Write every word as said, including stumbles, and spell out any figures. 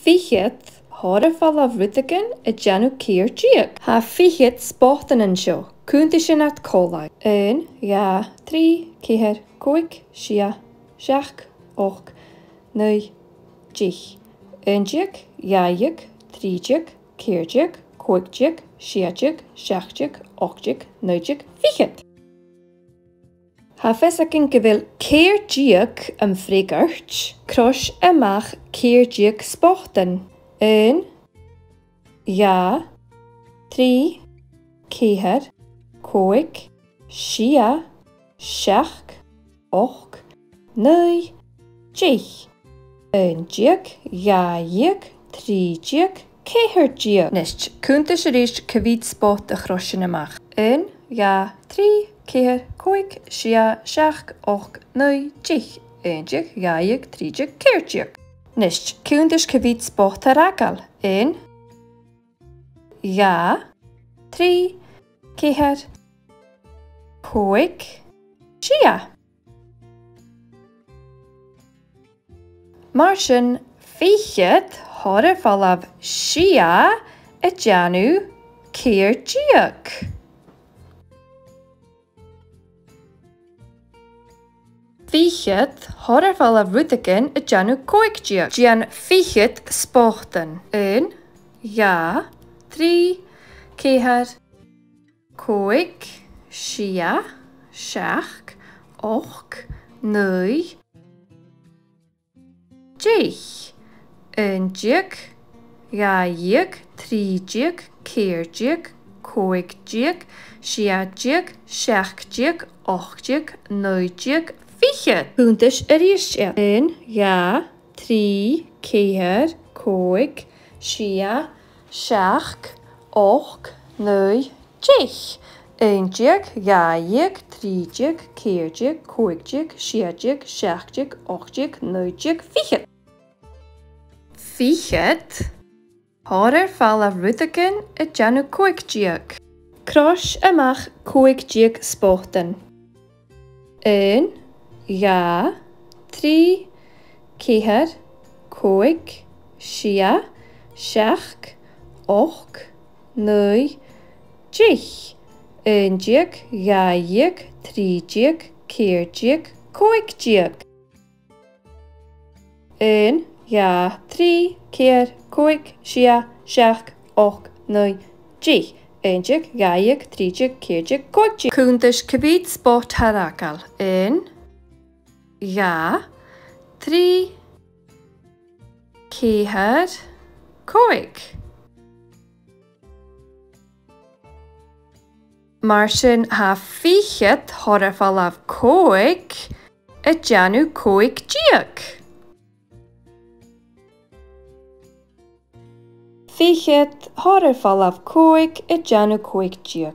Fichead, thoir air falbh rudeigin a' dèanamh ceithir deug. Tha fichead spotan an seo. Cunntaidh sinn iad còmhla. Aon, dhà, trì, ceithir, còig, sia, seachd, ochd, naoi, deich. Aon deug, dhà dheug, trì deug, ceithir deug, còig deug, sia deug, seachd deug, ochd deug, naoi deug, fichead. Tha fios againn gu bheil ceithir deug am freagairt. Crois a-mach ceithir deug spotan. Aon, dhà, trì, ceithir, còig, sia, seachd, ochd, naoi, deich. Aon deug, dhà dheug, trì deug, ceithir deug. Nis, cunntaidh sinn a-rithist cia mheud spot a chrois sinn a-mach. Aon, dhà, trì, ceithir, còig, sia, seachd, ochd, naoi, deich. Aon deug, dhà dheug, trì deug, ceithir deug. Nis, cunntaidh sinn cia mheud spot tha air fhàgail. Aon, dhà, trì, ceithir, còig, sia. Mar sin, fichead, thoir air falbh sia a' dèanamh ceithir deug. Fichead, thoir air falbh rudeigin a' dèanamh còig deug. Dèan fichead spotan. Aon, dhà, trì, ceithir, còig, sia, seachd, ochd, naoi, deich. Aon deug, dhà dheug, trì deug, ceithir deug, còig deug, sia deug, seachd deug, ochd deug, naoi deug, fichead. Cunntaidh sinn a-rithist iad. Aon, dhà, trì, ceithir, còig, sia, seachd, ochd, naoi, deich. Aon deug, dhà dheug, trì deug, ceithir deug, còig deug, sia deug, seachd deug, ochd deug, naoi deug, fichead. Fichead, thoir air falbh rudeigin a' dèanamh còig deug. Crois a-mach còig deug spotan. Aon, dhà, trì, ceithir, còig, sia, seachd, ochd, naoi, deich. Aon deug, dhà dheug, trì deug, ceithir deug, còig deug. Aon, dhà, trì, ceithir, còig, sia, seachd, ochd, naoi, deich. Aon deug, dhà dheug, trì deug, ceithir deug, còig deug. Cunntaidh sinn cia mheud spot tha air fhàgail. Aon, dhà, trì, ceithir, còig. Mar sin, tha fichead, thoir air falbh còig a' dèanamh còig deug. Fichead, thoir air falbh còig a' dèanamh còig deug.